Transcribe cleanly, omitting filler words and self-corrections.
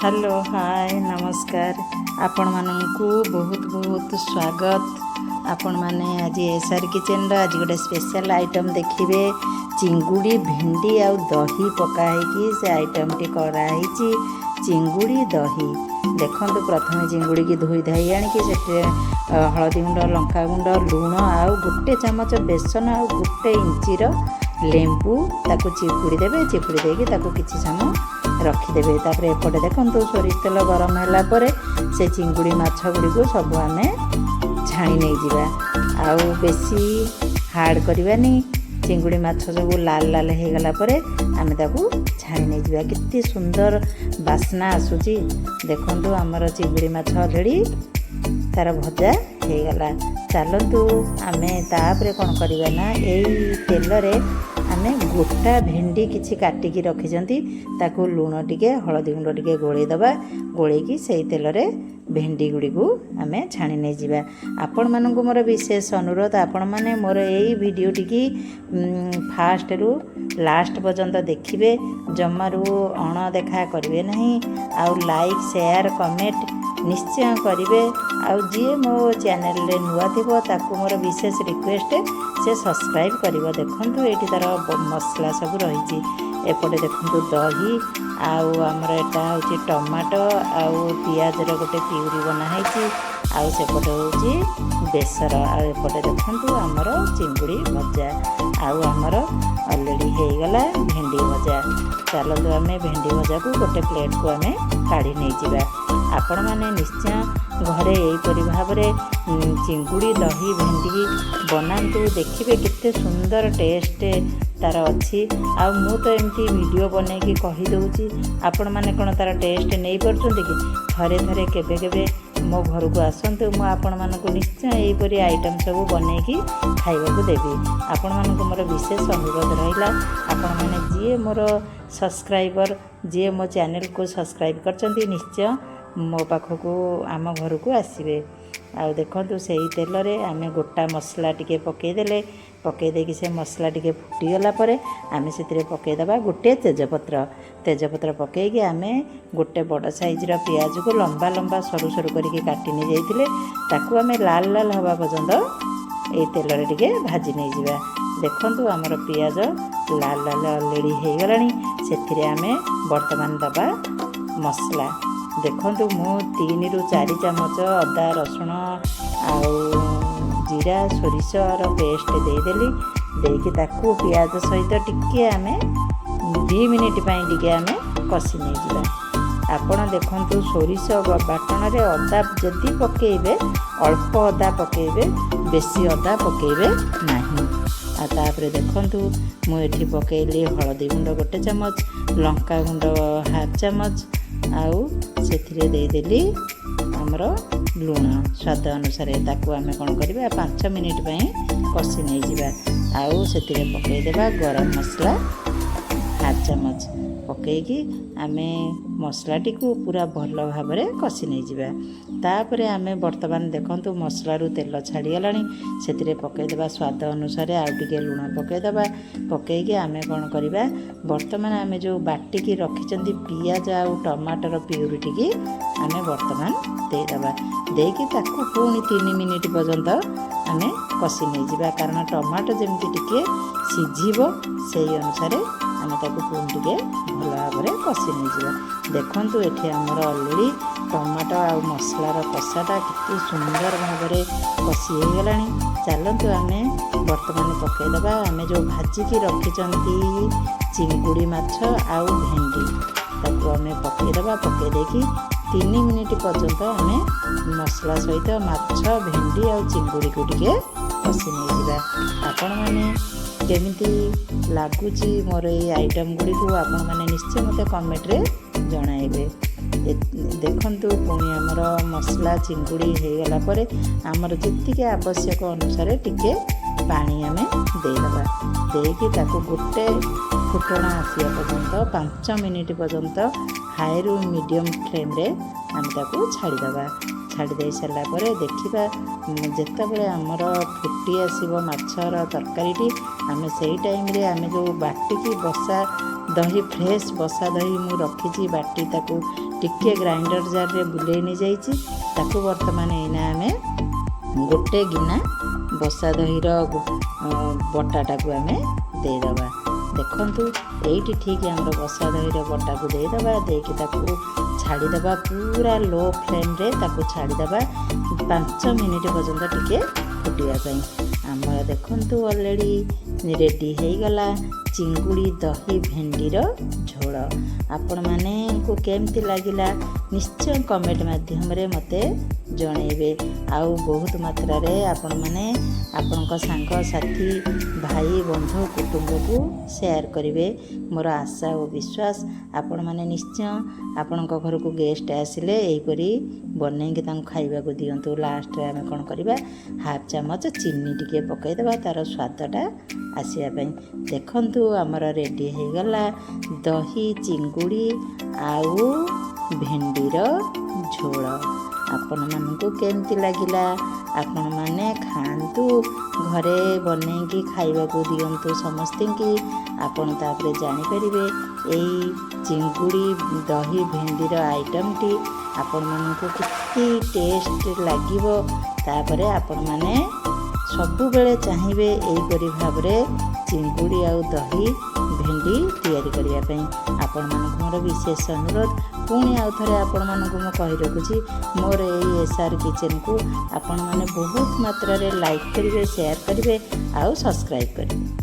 Hello, ହାଏ, ନମସ୍କାର। ଆପଣମାନଙ୍କୁ ବହୁତ ବହୁତ ସ୍ୱାଗତ। ଆପଣମାନେ ଆଜି ଏସ୍ ଆର୍ କିଚେନ୍ର ଆଜି ଗୋଟେ ସ୍ପେଶାଲ୍ ଆଇଟମ୍ ଦେଖିବେ। ଚିଙ୍ଗୁଡ଼ି, ଭେଣ୍ଡି ଆଉ ଦହି ପକା ହେଇକି ସେ ଆଇଟମ୍ଟି କରାହେଇଛି, ଚିଙ୍ଗୁଡ଼ି ଦହି। ଦେଖନ୍ତୁ, ପ୍ରଥମେ ଚିଙ୍ଗୁଡ଼ିକି ଧୋଇ ଧାଇ ଆଣିକି ସେଥିରେ ହଳଦୀ ଗୁଣ୍ଡ, ଲଙ୍କା ଗୁଣ୍ଡ, ଲୁଣ ଆଉ 1 ଚାମଚ ବେସନ ଆଉ 1 ଇଞ୍ଚିର ଲେମ୍ବୁ ତାକୁ ଚିପୁଡ଼ି ଦେବେ। ଚିପୁଡ଼ି ଦେଇକି ତାକୁ କିଛି ସମୟ ରଖିଦେବେ। ତାପରେ ଏପଟେ ଦେଖନ୍ତୁ, ସୋରିଷ ତେଲ ଗରମ ହେଲା ପରେ ସେ ଚିଙ୍ଗୁଡ଼ି ମାଛ ଗୁଡ଼ିକୁ ସବୁ ଆମେ ଛାଣି ନେଇଯିବା। ଆଉ ବେଶୀ ହାର୍ଡ଼ କରିବାନି। ଚିଙ୍ଗୁଡ଼ି ମାଛ ସବୁ ଲାଲ ଲାଲ ହେଇଗଲା ପରେ ଆମେ ତାକୁ ଛାଣି ନେଇଯିବା। କେତେ ସୁନ୍ଦର ବାସ୍ନା ଆସୁଛି! ଦେଖନ୍ତୁ, ଆମର ଚିଙ୍ଗୁଡ଼ି ମାଛ ଅଲରେଡ଼ି ତାର ଭଜା ହେଇଗଲା। ଚାଲନ୍ତୁ, ଆମେ ତାପରେ କ'ଣ କରିବା ନା, ଏଇ ତେଲରେ ଆମେ ଗୋଟା ଭେଣ୍ଡି କିଛି କାଟିକି ରଖିଛନ୍ତି, ତାକୁ ଲୁଣ ଟିକେ, ହଳଦୀ ଗୁଣ୍ଡ ଟିକେ ଗୋଳେଇ ଦେବା। ଗୋଳେଇକି ସେଇ ତେଲରେ ଭେଣ୍ଡି ଗୁଡ଼ିକୁ ଆମେ ଛାଣି ନେଇଯିବା। ଆପଣମାନଙ୍କୁ ମୋର ବିଶେଷ ଅନୁରୋଧ, ଆପଣମାନେ ମୋର ଏଇ ଭିଡ଼ିଓଟିକି ଫାଷ୍ଟରୁ ଲାଷ୍ଟ ପର୍ଯ୍ୟନ୍ତ ଦେଖିବେ, ଜମାରୁ ଅଣଦେଖା କରିବେ ନାହିଁ। ଆଉ ଲାଇକ୍, ସେୟାର, କମେଣ୍ଟ ନିଶ୍ଚୟ କରିବେ। ଆଉ ଯିଏ ମୋ ଚ୍ୟାନେଲରେ ନୂଆ ଥିବ, ତାକୁ ମୋର ବିଶେଷ ରିକ୍ୱେଷ୍ଟ, ସେ ସବସ୍କ୍ରାଇବ୍ କରିବ। ଦେଖନ୍ତୁ, ଏଇଠି ତା'ର ମସଲା ସବୁ ରହିଛି। ଏପଟେ ଦେଖନ୍ତୁ, ଦହି ଆଉ ଆମର ଏଇଟା ହେଉଛି ଟମାଟୋ ଆଉ ପିଆଜର ଗୋଟେ ପିଉରି ବନା ହେଇଛି। ଆଉ ସେପଟେ ହେଉଛି ବେସର। ଆଉ ଏପଟେ ଦେଖନ୍ତୁ, ଆମର ଚିଙ୍ଗୁଡ଼ି ଭଜା ଆଉ ଆମର ଅଲରେଡ଼ି ହେଇଗଲା ଭେଣ୍ଡି ଭଜା। ଚାଲନ୍ତୁ, ଆମେ ଭେଣ୍ଡି ଭଜାକୁ ଗୋଟେ ପ୍ଲେଟ୍କୁ ଆମେ କାଢ଼ି ନେଇଯିବା। ଆପଣମାନେ ନିଶ୍ଚୟ ଘରେ ଏହିପରି ଭାବରେ ଚିଙ୍ଗୁଡ଼ି ଦହି ଭେଣ୍ଡି ବନାନ୍ତୁ। ଦେଖିବେ କେତେ ସୁନ୍ଦର ଟେଷ୍ଟ ତା'ର ଅଛି। ଆଉ ମୁଁ ତ ଏମିତି ଭିଡ଼ିଓ ବନେଇକି କହିଦେଉଛି, ଆପଣମାନେ କ'ଣ ତା'ର ଟେଷ୍ଟ ନେଇପାରୁଛନ୍ତି କି? ଥରେ ଥରେ, କେବେ କେବେ ମୋ ଘରକୁ ଆସନ୍ତୁ। ମୁଁ ଆପଣମାନଙ୍କୁ ନିଶ୍ଚୟ ଏହିପରି ଆଇଟମ୍ ସବୁ ବନେଇକି ଖାଇବାକୁ ଦେବି। ଆପଣମାନଙ୍କୁ ମୋର ବିଶେଷ ଅନୁରୋଧ ରହିଲା, ଆପଣମାନେ ଯିଏ ମୋର ସବସ୍କ୍ରାଇବର, ଯିଏ ମୋ ଚ୍ୟାନେଲକୁ ସବସ୍କ୍ରାଇବ୍ କରିଛନ୍ତି, ନିଶ୍ଚୟ ମୋ ପାଖକୁ, ଆମ ଘରକୁ ଆସିବେ। ଆଉ ଦେଖନ୍ତୁ, ସେଇ ତେଲରେ ଆମେ ଗୋଟା ମସଲା ଟିକେ ପକାଇଦେଲେ। ପକାଇ ଦେଇକି ସେ ମସଲା ଟିକେ ଫୁଟିଗଲା ପରେ ଆମେ ସେଥିରେ ପକାଇଦେବା ଗୋଟିଏ ତେଜପତ୍ର। ତେଜପତ୍ର ପକାଇକି ଆମେ ଗୋଟେ ବଡ଼ ସାଇଜ୍ର ପିଆଜକୁ ଲମ୍ବା ଲମ୍ବା, ସରୁ ସରୁ କରିକି କାଟି ନେଇଯାଇଥିଲେ, ତାକୁ ଆମେ ଲାଲ ଲାଲ ହେବା ପର୍ଯ୍ୟନ୍ତ ଏଇ ତେଲରେ ଟିକେ ଭାଜି ନେଇଯିବା। ଦେଖନ୍ତୁ, ଆମର ପିଆଜ ଲାଲ ଲାଲ ଅଲରେଡ଼ି ହେଇଗଲାଣି। ସେଥିରେ ଆମେ ବର୍ତ୍ତମାନ ଦେବା ମସଲା। ଦେଖନ୍ତୁ, ମୁଁ 3ରୁ 4 ଚାମଚ ଅଦା, ରସୁଣ ଆଉ ଜିରା, ସୋରିଷର ପେଷ୍ଟ ଦେଇଦେଲି। ଦେଇକି ତାକୁ ପିଆଜ ସହିତ ଟିକିଏ ଆମେ 2 ମିନିଟ୍ ପାଇଁ ଟିକେ ଆମେ କଷି ନେଇଯିବା। ଆପଣ ଦେଖନ୍ତୁ, ସୋରିଷ ବାଟଣରେ ଅଦା ଯଦି ପକାଇବେ, ଅଳ୍ପ ଅଦା ପକାଇବେ, ବେଶୀ ଅଦା ପକାଇବେ ନାହିଁ। ଆଉ ତାପରେ ଦେଖନ୍ତୁ, ମୁଁ ଏଠି ପକାଇଲି ହଳଦୀ ଗୁଣ୍ଡ 1 ଚାମଚ, ଲଙ୍କା ଗୁଣ୍ଡ ହାଫ୍ ଚାମଚ ଆଉ ସେଥିରେ ଦେଇଦେଲି ଆମର ଲୁଣ ସ୍ୱାଦ ଅନୁସାରେ। ତାକୁ ଆମେ କ'ଣ କରିବା, 5 ମିନିଟ୍ ପାଇଁ କଷି ନେଇଯିବା। ଆଉ ସେଥିରେ ପକାଇଦେବା ଗରମ ମସଲା ହାଫ୍ ଚାମଚ। ପକାଇକି ଆମେ ମସଲାଟିକୁ ପୁରା ଭଲ ଭାବରେ କଷି ନେଇଯିବା। ତାପରେ ଆମେ ବର୍ତ୍ତମାନ ଦେଖନ୍ତୁ, ମସଲାରୁ ତେଲ ଛାଡ଼ିଗଲାଣି। ସେଥିରେ ପକାଇଦେବା ସ୍ୱାଦ ଅନୁସାରେ ଆଉ ଟିକେ ଲୁଣ ପକାଇଦେବା। ପକାଇକି ଆମେ କ'ଣ କରିବା, ବର୍ତ୍ତମାନ ଆମେ ଯେଉଁ ବାଟିକି ରଖିଛନ୍ତି ପିଆଜ ଆଉ ଟମାଟର ପିଉରିଟିକି ଆମେ ବର୍ତ୍ତମାନ ଦେଇଦେବା। ଦେଇକି ତାକୁ ପୁଣି 3 ମିନିଟ୍ ପର୍ଯ୍ୟନ୍ତ ଆମେ କଷି ନେଇଯିବା। କାରଣ ଟମାଟୋ ଯେମିତି ଟିକେ ସିଝିବ, ସେଇ ଅନୁସାରେ ଆମେ ତାକୁ ପୁଣି ଟିକେ ଭଲ ଭାବରେ କଷି ନେଇଯିବା। ଦେଖନ୍ତୁ, ଏଠି ଆମର ଅଲରେଡ଼ି ଟମାଟୋ ଆଉ ମସଲାର କଷାଟା କେତେ ସୁନ୍ଦର ଭାବରେ କଷି ହେଇଗଲାଣି। ଚାଲନ୍ତୁ, ଆମେ ବର୍ତ୍ତମାନ ପକାଇଦେବା ଆମେ ଯେଉଁ ଭାଜିକି ରଖିଛନ୍ତି ଚିଙ୍ଗୁଡ଼ି ମାଛ ଆଉ ଭେଣ୍ଡି, ତାକୁ ଆମେ ପକାଇଦେବା। ପକାଇ ଦେଇକି 3 ମିନିଟ୍ ପର୍ଯ୍ୟନ୍ତ ଆମେ ମସଲା ସହିତ ମାଛ, ଭେଣ୍ଡି ଆଉ ଚିଙ୍ଗୁଡ଼ିକୁ ଟିକେ କଷି ନେଇଯିବା। ଆପଣମାନେ କେମିତି ଲାଗୁଛି ମୋର ଏଇ ଆଇଟମ୍ ଗୁଡ଼ିକୁ, ଆପଣମାନେ ନିଶ୍ଚୟ ମୋତେ କମେଣ୍ଟରେ ଜଣାଇବେ। ଦେଖନ୍ତୁ, ପୁଣି ଆମର ମସଲା ଚିଙ୍ଗୁଡ଼ି ହେଇଗଲା ପରେ ଆମର ଯେତିକି ଆବଶ୍ୟକ ଅନୁସାରେ ଟିକେ ପାଣି ଆମେ ଦେଇଦେବା। ଦେଇକି ତାକୁ ଗୋଟେ ଫୁଟଣ ଆସିବା ପର୍ଯ୍ୟନ୍ତ, 5 ମିନିଟ୍ ପର୍ଯ୍ୟନ୍ତ ହାଇରୁ ମିଡ଼ିୟମ୍ ଫ୍ଲେମ୍ରେ ଆମେ ତାକୁ ଛାଡ଼ିଦେବା। ଛାଡ଼ି ଦେଇ ସାରିଲା ପରେ ଦେଖିବା, ଯେତେବେଳେ ଆମର ଫୁଟି ଆସିବ ମାଛର ତରକାରୀଟି, ଆମେ ସେଇ ଟାଇମ୍ରେ ଆମେ ଯେଉଁ ବାଟିକି ବସା ଦହି, ଫ୍ରେଶ୍ ବସା ଦହି ମୁଁ ରଖିଛି, ବାଟି ତାକୁ ଟିକେ ଗ୍ରାଇଣ୍ଡର ଜାର୍ରେ ବୁଲେଇ ନେଇଯାଇଛି। ତାକୁ ବର୍ତ୍ତମାନ ଏଇନା ଆମେ ଗୋଟେ ଗିନା ବସା ଦହିର ବଟାଟାକୁ ଆମେ ଦେଇଦେବା। ଦେଖନ୍ତୁ, ଏଇଠି ଠିକ୍ ଆମର ବସା ଦହିର ବଟାକୁ ଦେଇଦେବା। ଦେଇକି ତାକୁ ଛାଡ଼ିଦେବା, ପୁରା ଲୋ ଫ୍ଲେମ୍ରେ ତାକୁ ଛାଡ଼ିଦେବା 5 ମିନିଟ୍ ପର୍ଯ୍ୟନ୍ତ ଟିକେ ଫୁଟିବା ପାଇଁ। ଆମର ଦେଖନ୍ତୁ, ଅଲରେଡ଼ି ରେଡ଼ି ହେଇଗଲା ଚିଙ୍ଗୁଡ଼ି ଦହି ଭେଣ୍ଡିର ଝୋଳ। ଆପଣମାନଙ୍କୁ କେମିତି ଲାଗିଲା, ନିଶ୍ଚୟ କମେଣ୍ଟ ମାଧ୍ୟମରେ ମୋତେ ଜଣେଇବେ। ଆଉ ବହୁତ ମାତ୍ରାରେ ଆପଣମାନେ ଆପଣଙ୍କ ସାଙ୍ଗସାଥି, ଭାଇ, ବନ୍ଧୁ, କୁଟୁମ୍ବକୁ ସେୟାର କରିବେ। ମୋର ଆଶା ଓ ବିଶ୍ୱାସ, ଆପଣମାନେ ନିଶ୍ଚୟ ଆପଣଙ୍କ ଘରକୁ ଗେଷ୍ଟ ଆସିଲେ ଏହିପରି ବନେଇକି ତାଙ୍କୁ ଖାଇବାକୁ ଦିଅନ୍ତୁ। ଲାଷ୍ଟରେ ଆମେ କ'ଣ କରିବା? ହାଫ୍ ଚାମଚ ଚିନି ଟିକେ ପକାଇଦେବା ତା'ର ସ୍ୱାଦଟା ଆସିବା ପାଇଁ। ଦେଖନ୍ତୁ, ଆମର ରେଡ଼ି ହେଇଗଲା ଦହି ଚିଙ୍ଗୁଡ଼ି ଆଉ ଭେଣ୍ଡିର ଝୋଳ। ଆପଣମାନଙ୍କୁ କେମିତି ଲାଗିଲା? ଆପଣମାନେ ଖାଆନ୍ତୁ, ଘରେ ବନେଇକି ଖାଇବାକୁ ଦିଅନ୍ତୁ ସମସ୍ତଙ୍କୁ। ଆପଣ ତାପରେ ଜାଣିପାରିବେ, ଏଇ ଚିଙ୍ଗୁଡ଼ି ଦହି ଭେଣ୍ଡିର ଆଇଟମ୍ଟି ଆପଣମାନଙ୍କୁ କେତେ ଟେଷ୍ଟ ଲାଗିବ। ତାପରେ ଆପଣମାନେ ସବୁବେଳେ ଚାହିଁବେ ଏହିପରି ଭାବରେ ଚିଙ୍ଗୁଡ଼ି ଆଉ ଦହି ଭେଣ୍ଡି ତିଆରି କରିବା ପାଇଁ। ଆପଣମାନଙ୍କୁ ମୋର ବିଶେଷ ଅନୁରୋଧ। ପୁଣି ଆଉ ଥରେ ଆପଣମାନଙ୍କୁ ମୁଁ କହି ରଖୁଛି, ମୋର ଏଇ ଏସ୍ ଆର୍ କିଚେନ୍କୁ ଆପଣମାନେ ବହୁତ ମାତ୍ରାରେ ଲାଇକ୍ କରିବେ, ସେୟାର କରିବେ ଆଉ ସବସ୍କ୍ରାଇବ୍ କରିବେ।